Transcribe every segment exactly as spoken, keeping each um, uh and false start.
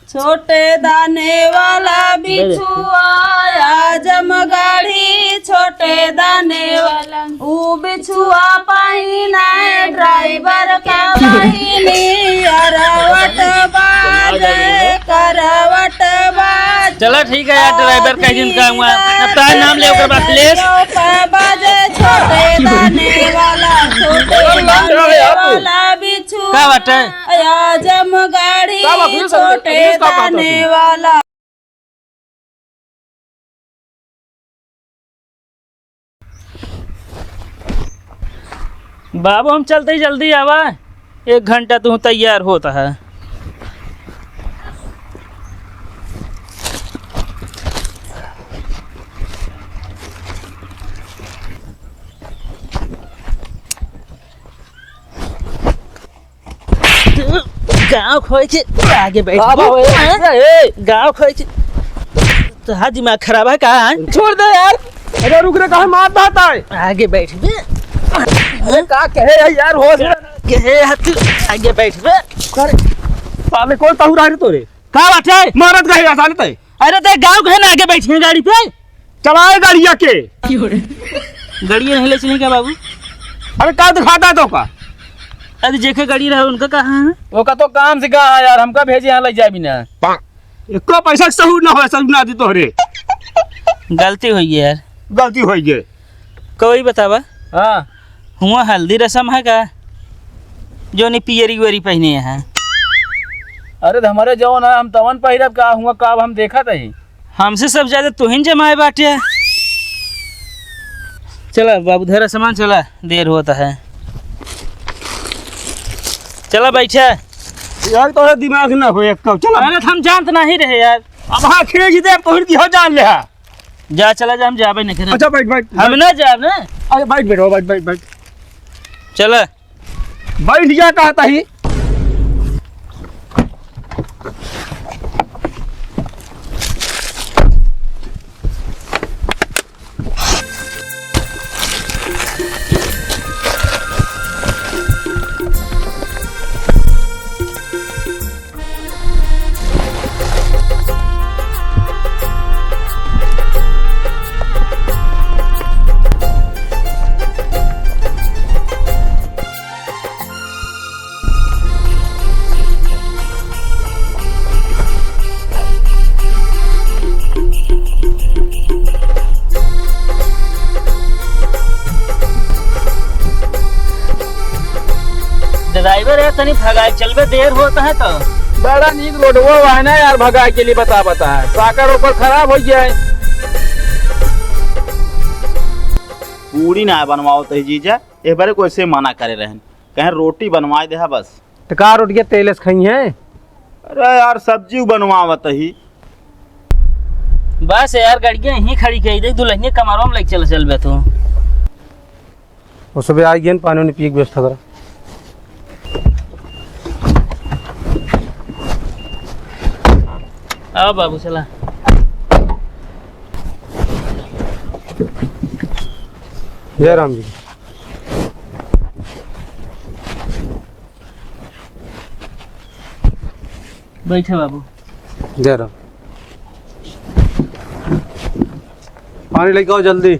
छोटे दाने वाला बिछुआ, आजमगढ़ी छोटे दाने वाला, ऊ बिछुआ पहिने ड्राइवर का बहिनी, अरवट बाजे, करवट बाजे। चला ठीक है यार, ड्राइवर कह दिन का हुआ। अब तार नाम ले ओकर बाद प्लीज। बाजे छोटे दाने वाला, छोटे दाने वाला बिछुआ। का बात है? आजमगढ़ी का बात है? छोटे दाने वाला। बाबू, हम चलते ही जल्दी आवा, एक घंटा तू तैयार होता है। गाँव खोए के आगे बैठ का बे। बाबू, ए, ए। गाँव खोए के। तोहार दिमाग खराब है का? छोड़ दे यार। अरे रुक रे, काहे मार डालता है? आगे बैठ बे। अरे का कहे है यार, होश में। कहे है तू, आगे बैठ बे। अरे, साले कौन तहुरा रे तोरे? का बात है? मारत कहे है साले तय। अरे ते गाँव कहे ना, आगे बैठिए गाड़ी पे। चलाए गाड़िया के। गाड़िया नहीं ले चलेंगे क्या बाबू? अरे का दिखाता है तो का? अरे जेके गाड़ी रहे उनका कहाँ है? ओका तो काम से कहा है यार, हमका भेजे यहाँ ले जाए बिना। एको पैसा के सहूर ना हो, सहूर ना दी तोहरे। गलती होई है यार। गलती होई है। कोई बतावा। हाँ। हुआ हल्दी रसम है का? जो नहीं पियरी उयरी पहिने हैं। अरे तो हमारे जवन है, हम तवन पहिरब का, हुआ का अब हम देखत ही। हमसे सब ज्यादा तुहिन जमाए बाटे। चला बाबू, धरा सामान, चला, देर होता है। चला बैठा। यार, तोहरे दिमाग ना हो एक कौ, चला। अरे, हम जानत नहीं रहे यार। अब हाँ, खींच दे, तोहरे दिहो जान ले हा। जा, चला जा, हम जाबे नहीं करे। अच्छा, बैठ, बैठ, हम बैठ। ना जाब ना। अरे, बैठ, बैठ, बैठ, बैठ, बैठ। चला। बैठ जा कहता ही। ड्राइवर है, तनी भगाए चलबे, देर होता है तो। बड़ा नीक रोडवा है ना यार, भगाए के लिए बता, बता है, साकर ऊपर खराब हो गया है। पूड़ी ना बनवाओ तही जीजा, ए बारे को ऐसे मना करे रहन, कहें रोटी बनवाए देहा बस। तो का रोटिया तेल से खाई है? अरे यार, सब्जी बनवावत ही। बस यार, गड़िया यहीं खड़ी कही दे, दुल्हनिया कमरवा में लेके चल, चल बे तू। वो सुबह आ गया, पानी उनी पिए के व्यवस्था करा। आओ बाबू, चला। जय राम जी। बैठे बाबू। जय राम। पानी लेके आओ जल्दी।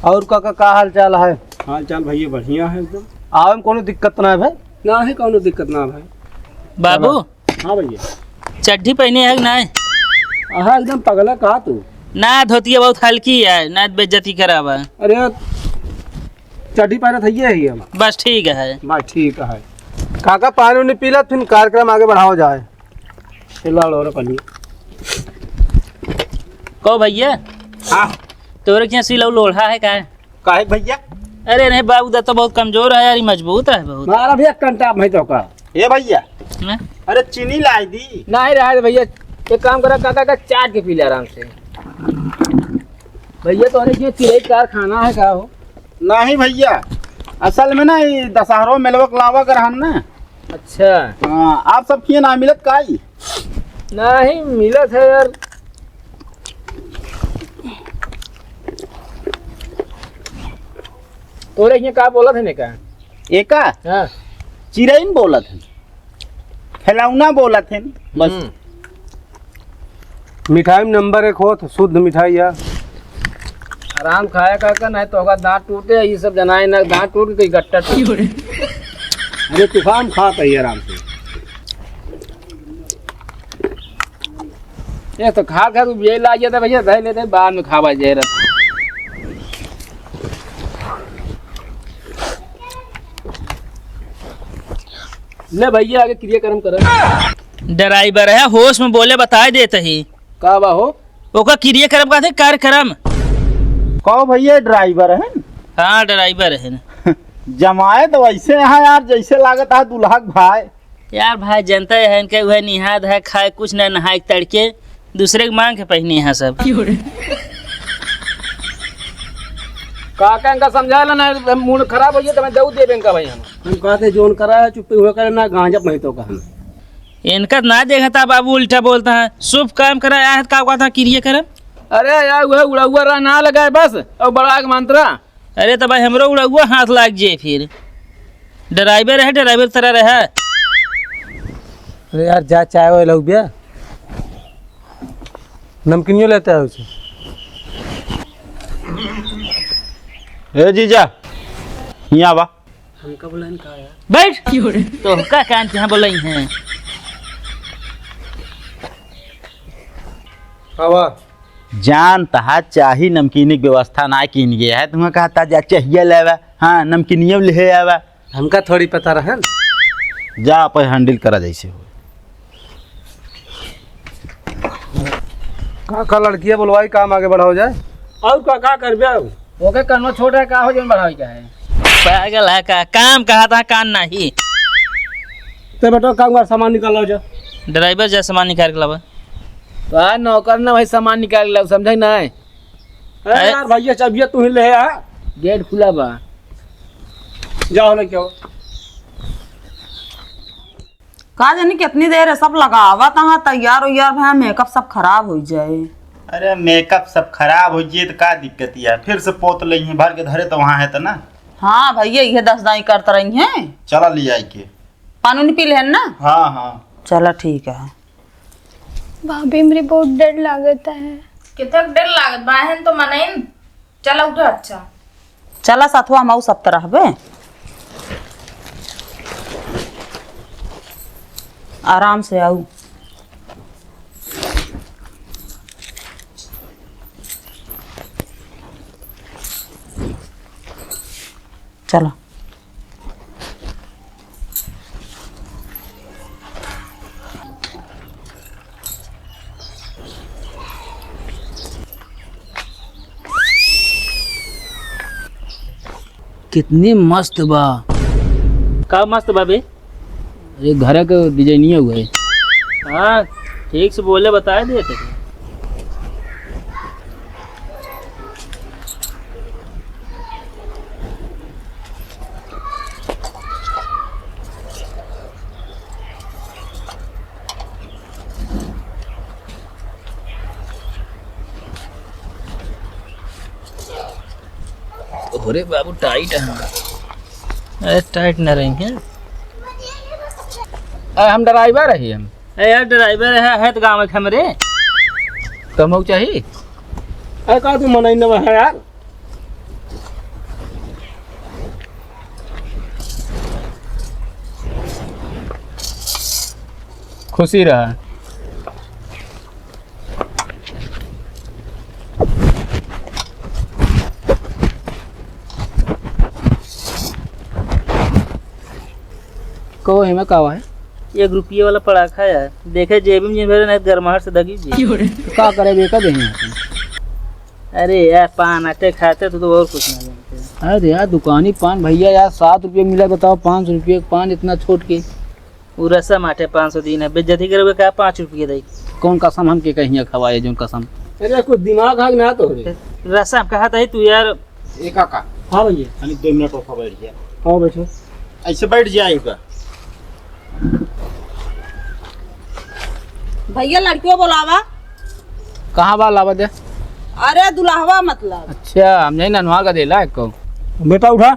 और काका, का हाल चाल है? हाल चाल भैया बढ़िया है एकदम। आवे में कोनो दिक्कत ना है भाई? ना है कोनो दिक्कत ना भाई। बाबू, हाँ भैया। चड्ढी पहने है कि नाहीं? हाँ, एकदम पगला का तू? ना, धोतिया बहुत हल्की है, ना बेइज्जती करावा। अरे, चड्ढी पहनत हइये ही हम। बस ठीक है। बस ठीक है। काका, पानी उनी पी ला, फिर कार्यक्रम आगे बढ़ावा जाए। ए, ला लो रे पानी। को भैया? हाँ। तोरे के यहाँ सिलौ लोढ़ा है का? काहे भैया? अरे नहीं बाबू, दा तो बहुत कमजोर है यार, ये मजबूत है बहुत। मारा भैया कंटा भाई तो का। ए भैया, हैं? अरे चीनी लाई दी। नहीं रहा है भैया, एक काम करा काका का चाट के पी ले आराम से। भैया तोहरे के चिरई कारखाना है का हो? नहीं भैया, असल में ना ये दशहरो मेलवा के लावा के रहन ना। अच्छा। हाँ, आप सब किए ना मिलत काई? नहीं मिलत है यार। तोरे हियाँ का बोलत है ने का? एका? हाँ। चिरइन बोलत है। खिलौना बोलत हैं बस। हम्म। मिठाई में नंबर एक होत, शुद्ध मिठाई है। आराम खाया काका, नहीं तो होगा दांत टूटे, ये सब जनाए ना, दांत टूट के गट्टा टूट। अरे तूफान खात है आराम से। ये तो खा खा तू ये ला जाता भैया, धर लेते, बाद में खावा जाए रहता। ले भैया, आगे क्रियाक्रम कर। ड्राइवर है, होश में बोले, बताए देत ही। का बा हो? ओका क्रियाक्रम का थे, कार्यक्रम। का भैया, ड्राइवर है? हाँ, ड्राइवर है। जमाए तो वैसे है यार, जैसे लागत है दुल्हा के भाई। यार भाई, जनता है इनके, वह निहाद है, खाए कुछ ना, नहाए तड़के, दूसरे के मांग के पहने हैं सब। काका इनका समझा ला ना, मूड खराब हो गया तो मैं दऊ देबे इनका भाई हम। हम कहते जोन करा है, चुप्पी हुआ करे ना, गांजा पहने तो कहन। इनका ना देखा था बाबू, उल्टा बोलता है। शुभ काम करा है, का कहता है, किरिए करम। अरे यार, वह उड़ौआ रहा ना लगाए बस, और बड़ा के मंत्रा। अरे तो भाई, हमरो उड़ौआ हाथ लाग जे फिर। ड्राइवर है, ड्राइवर तरह रहे। अरे यार, जा चाय वाय लाओ बिया, नमकीनियो लेते आओ उसे। ए जीजा, यहाँ बा। हमका बुलाइन का यार? बैठ। तो का कान के यहाँ बोलाई हैं? आवा। जान तहा चाही नमकीनी के व्यवस्था ना कीन गया है, तुम्हें कहता जा चाहिए लेवा, हाँ, नमकीनियो ले आवा। हमका थोड़ी पता रहन। जा, अपन हैंडल करा जैसे हो। का, का लड़किया बोलवाई, काम आगे बढ़ाओ जाए। और का, का करबे अब? ओके, कनो छोट है, का हो जौन बढ़ावे का है? पागल है का? काम कहा था, काम नहीं। ते बेटा, काम कर, सामान निकालो जा। ड्राइवर जा, सामान निकाल के लावा। तो आ नौकर ना भाई, सामान निकाल के लाओ, समझे ना? अरे अरे यार भैया, चाबिया तू ही ले आ। गेट खुला बा। जाओ लेके आओ। का जानी कितनी देर है, सब लगावत है, तैयार उयार भा, मेकअप सब खराब हो जाए। अरे मेकअप सब खराब हो जाए तो का दिक्कत है, फिर से पोत लेंगे, भर के धरे तो वहाँ है तो ना। हाँ भैया, ये दस दाई करत रही हैं। चला ले आई के। पानी उनी पी लेहन ना? हाँ, हाँ। चला ठीक है। भाभी, हमरे बहुत डर लागत है। कितना डर लागत बा, एहन तो मनइन। चला उठा, अच्छा। चला सथवा, हमऊ सब तरह बे। आराम से आऊ। चला। कितनी मस्त बा। का मस्त बा बे? अरे, घर के डिजाइनिया हुआ है। हाँ, ठीक से बोले, बताए दे तो। अरे बाबू, टाइट है। अरे, टाइट ना रही है। अरे, हम ड्राइवर है हम। ए यार, ड्राइवर है, है तो गाँव के हमरे। कमऊ चाही। अरे, का तू मनई न है यार? खुशी रहा। कहो, एमे का है? एक रुपये वाला पड़ाखा है, देखे जेबी में जिन भरे, नहीं तो गरमाहट से दगी जी। तो का करे, बेका देही अपन। अरे यार, पान आटे खाते तो, तो और कुछ ना जानते। अरे यार, दुकानी पान भैया यार, सात रुपये मिला, बताओ, पाँच रुपये के पान इतना छोट के। उ रसम आटे पाँच सौ दिन है, बेइज्जती करबे का, पाँच रुपये दे। कौन कसम हमके कहिया खवाए, जोन कसम? अरे, कुछ दिमाग हाग ना तो रे। रसम कहा था तू यार। ए काका। हाँ भैया। खाली दो मिनट और बैठ जा। हाँ, बैठो। ऐसे बैठ जा एक बार। भैया, लड़कियों बोलावा। कहाँ बा, लावा दे। अरे, दुल्हवा मतलब। अच्छा, हम नहीं ननवा का देला एको। बेटा उठा,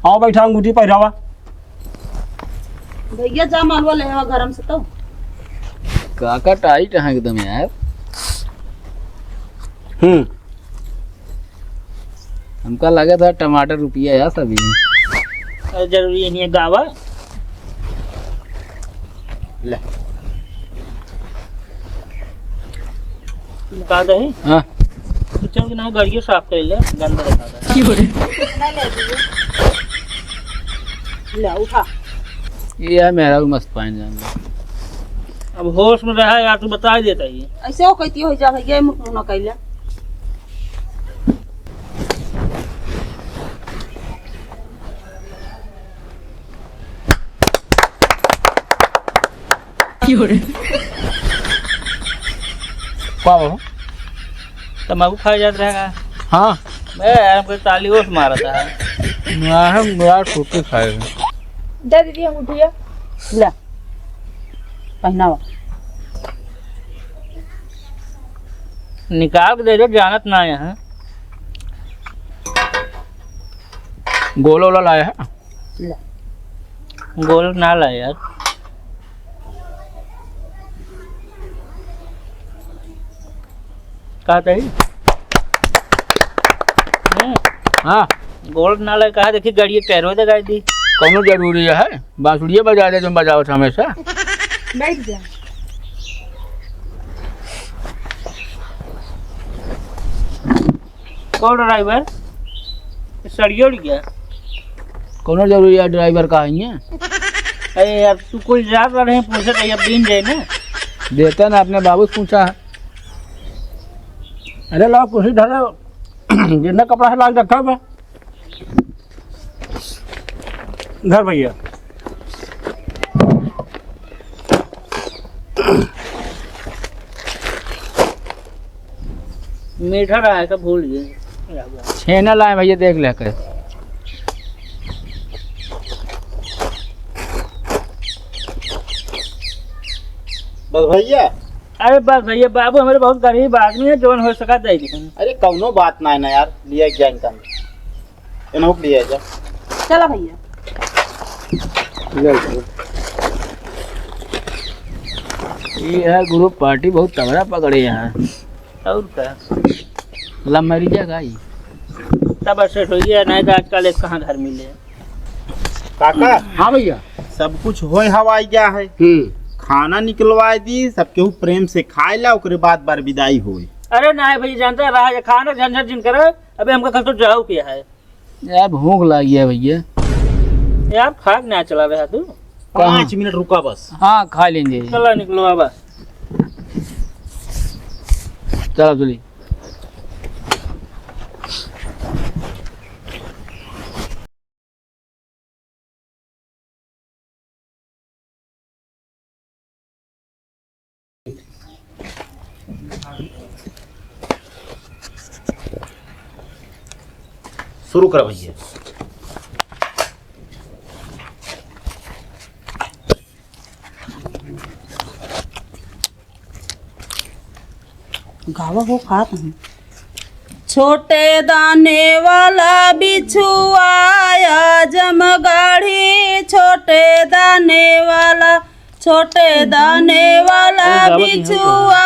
आओ बैठा, अंगूठी पहिरावा। भैया, जा मालवा ले आवा गरम से तो। काका टाइट है एकदम यार। हम्म। हमका लगा था टमाटर रुपया यार सभी। अरे जरूरी है नहीं गावा। ले। का दही? हाँ। तो चल के ना गाड़ियों साफ कर ले, गंदा रहता है। ले उठा। ये है मेरा भी मस्त पानी जान। अब होश में रहा यार, तू बता ही देता ही। ऐसे हो कहती हो जा भैया, मुख मुंह न कैले। का हो? तम्बाकू खाए जात रहेगा? हाँ। मैं यार, हमको ताली ओस मारा था। ना, हम यार फुटके खाए हैं। दे दीदी अंगूठिया। ले, पहनावा। निकाल के दे दो, जानत ना यहाँ। गोला ओला लाया है? ले। गोल ना लाया यार। का तही? हम्म। हाँ। गोल ना लाया, कहा देखी गाड़ी के पैरों दे गाड़ी दी। कौनो जरूरी है? बांसुरिये बजा दे, तुम बजावत हमेशा। बैठ जा। कौन ड्राइवर? सड़ियोड़ गया। कौनो जरूरी है ड्राइवर का है ये? अरे यार, तू कोई जात रहे पूछे तो अब दिन जाए ना। देता ना, अपने बाबू से पूछा है। अरे लाओ, कुर्सी धर, जितना कपड़ा है लाग रखा बा। धर भैया। मीठा रहा है तो भूल गए। छेना लाए भैया, देख ले के। बस भैया। अरे बस भैया, बाबू हमारे बहुत गरीब आदमी है, जोन हो सका दे दे। अरे कौनो बात ना है ना यार, लिया जाए इनका। इन्हों के लिए जा। चला भैया। ले चलो। ये है group party बहुत तगड़ा पकड़े हैं। और का? Love marriage है का ई? तब ऐसे होइए, नहीं तो आजकल एक कहाँ घर मिले। काका। हाँ भैया। सब कुछ होए हवाई गया है। हम्म। खाना निकलवाए दी, सब केहू प्रेम से खाए ला, ओकरे बाद बार विदाई होए। अरे नहीं भैया, जानता रहा ये खाना झंझट जिन करे, अबे हमका कल तो जाओ किया है। यार, भूख लागी है भैया। यार, खाक ना चला रहा तू। कहाँ? पाँच मिनट रुका बस। हाँ, खा लेंगे। चला, निकलो अब। चला, चली। शुरू करा भैया। गावा हो खात हूँ। छोटे दाने वाला बिछुआ आजमगढ़ी, छोटे दाने वाला, छोटे दाने वाला बिछुआ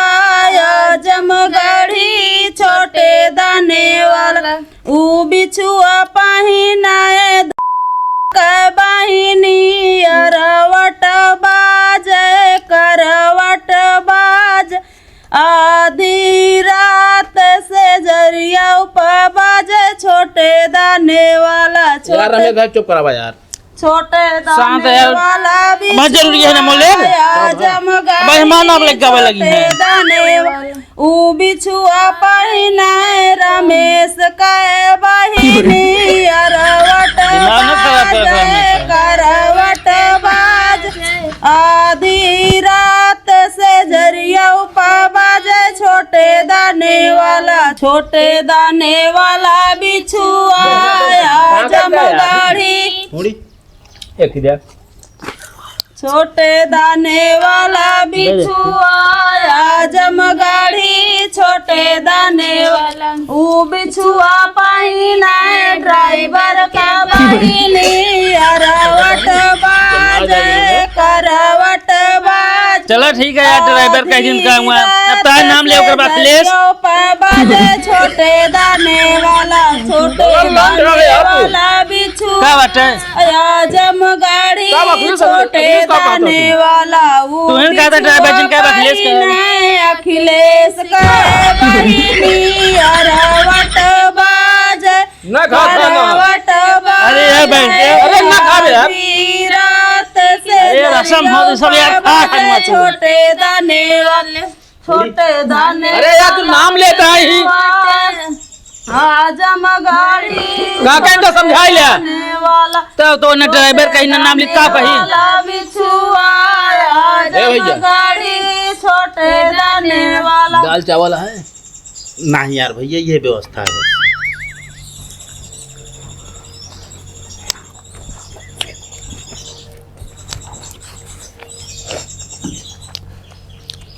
आजमगढ़ी, छोटे दाने वाला। ऊ बिछुआ पहिनाए द-, के बहिनी, अरवट बाजे, करवट बाजे, आधी रात से जरिया उप बाजे, छोटे दाने वाला, यार, छोटे रमेश भाई, चुप करावा यार। छोटे शांत दाने है यार। वाला बहुत जरूरी है ना, मोले। आजमगढ़ भाई, मेहमान आप लेके आवे लगी छोटे हैं। दाने वाला। ऊ बिछुआ पहिनाए रमेश के बहिनी, अरवट दिमाग ना खराब कर बाजे, रमेश। करवट बाजे, आधी रात से जरिया उप बाजे, छोटे दाने वाला, छोटे दाने वाला बिछुआ आजमगढ़ी। थोड़ी एक ही दे। छोटे दाने वाला बिछुआ आजमगढ़ी, छोटे दाने वाला। ऊ बिछुआ पहिनाए ड्राइवर का बहिनी, अरवट बाजे, करवट बाजे। चला ठीक है यार, ड्राइवर कह दिन का हुआ। अब तार नाम ले ओकर बाद अखिलेश। बाजे छोटे दाने वाला, छोटे दाने वाला बिच्छू। का बात है? आजम गाड़ी का बात है? छोटे दाने वाला, उ तू ही कहता ड्राइवर जिनका अखिलेश का। अखिलेश के बहिनी अरवट बाजे। ना खा, खा, ना। अरे यार, बैठ जा। अरे ना खा रे यार। रात से अरे यार, रसम हो, सब यार, खा, खा, मत। छोटे दाने वाले, छोटे दाने अरे यार, तू नाम लेता है ही। आजम गाड़ी का कहीं तो समझाई ले। दाने वाला, तो, तो ना ड्राइवर कहीं ना नाम लिखता कहीं। वाला बिछुआ, ए भैया। आजम गाड़ी छोटे दाने वाला। दाल चावल है? नहीं यार भैया, ये व्यवस्था है बस।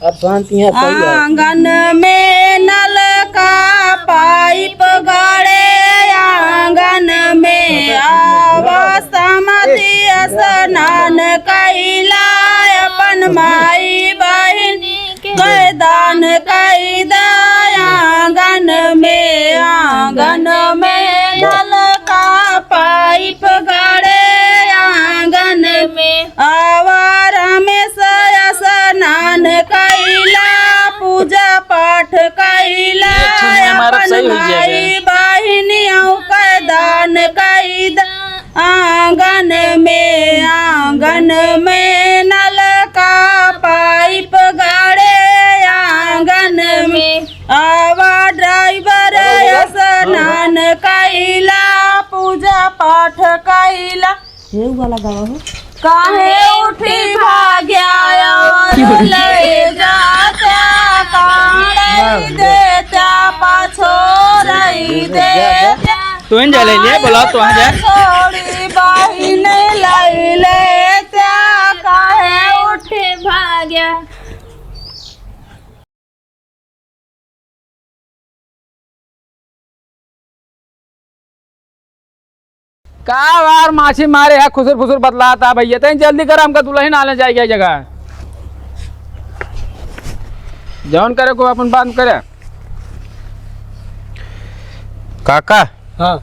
अब शांति है, सही है। आंगन में नल का पाइप गड़े, आंगन में आवा समधी स्नान कैला, अपन माई बहिनी के दान कई दा आंगन में, आंगन में नल का पाइप गड़े आंगन में। आवा रमेश स्नान कैला, पूजा पाठ कैला, एक ठो में हमारा अपन सही हो गया है। माई बहिनियों के दान कई दा। आंगन में, आंगन में नल का पाइप गड़े आंगन में। आवा ड्राइवर स्नान कैला, पूजा पाठ कैला। हे वाला गावा हो। काहे उठी भाग्या और ले जाता, काढ़े देता, पाछोरई देता। तू इन जा ले ले, बोला तू आ जा। छोड़ी बहिन लई लेता, काहे उठी भाग्या। का यार माछी मारे है, खुसुर फुसुर बतलाता भैया, तनी जल्दी कर, हमका दुल्हन आने जाए गया जगह। जौन करे को अपन बात करे। काका, हाँ।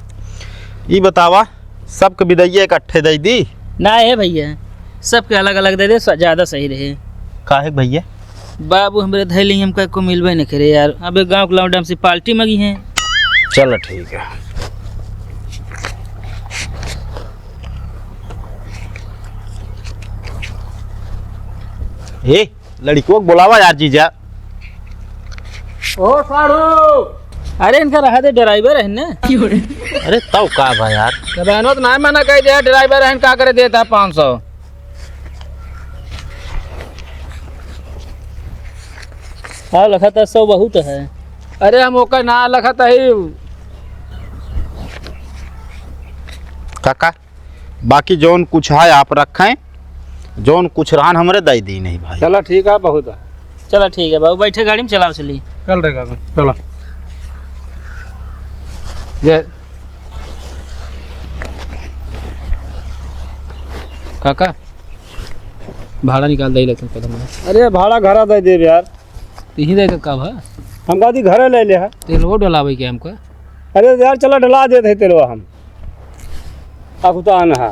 ई बतावा, सबके बिदइया इकट्ठे दई दी? ना हे भैया, सबके अलग अलग दे दे, स-, ज्यादा सही रहे। काहे भैया? बाबू हमरे धैली हमका को मिलबे न करे यार, अबे गाँव के लौंडा हमसे पार्टी मगी हैं। चलो ठीक है। ए, लड़िको के बोलावा यार जीजा। ओ साढ़ू। अरे इनका रहा दे, ड्राइवर है ना। अरे तब का बा यार? तब एनो तो ना मना कह दे, ड्राइवर है, का करे देता पाँच सौ। हाँ, लखत है, सौ बहुत है। अरे हम ओकर ना लखत है। काका, बाकी जौन कुछ है आप रखें, जौन कुछ रहन हमरे दई दी नहीं भाई। चला ठीक है, बहुत है। चला ठीक है बाबू, बैठे गाड़ी में चलाओ चली। चल रे गाड़ी, चला। जय। काका, भाड़ा निकाल दे लेते हैं कदम में। अरे भाड़ा घरा दे देब यार। यहीं दे के का भा? हम गाड़ी घरे ले ले है। तेलवो डलावे के हमका? अरे यार चला डला देत है तेलवा हम। अखुतान है।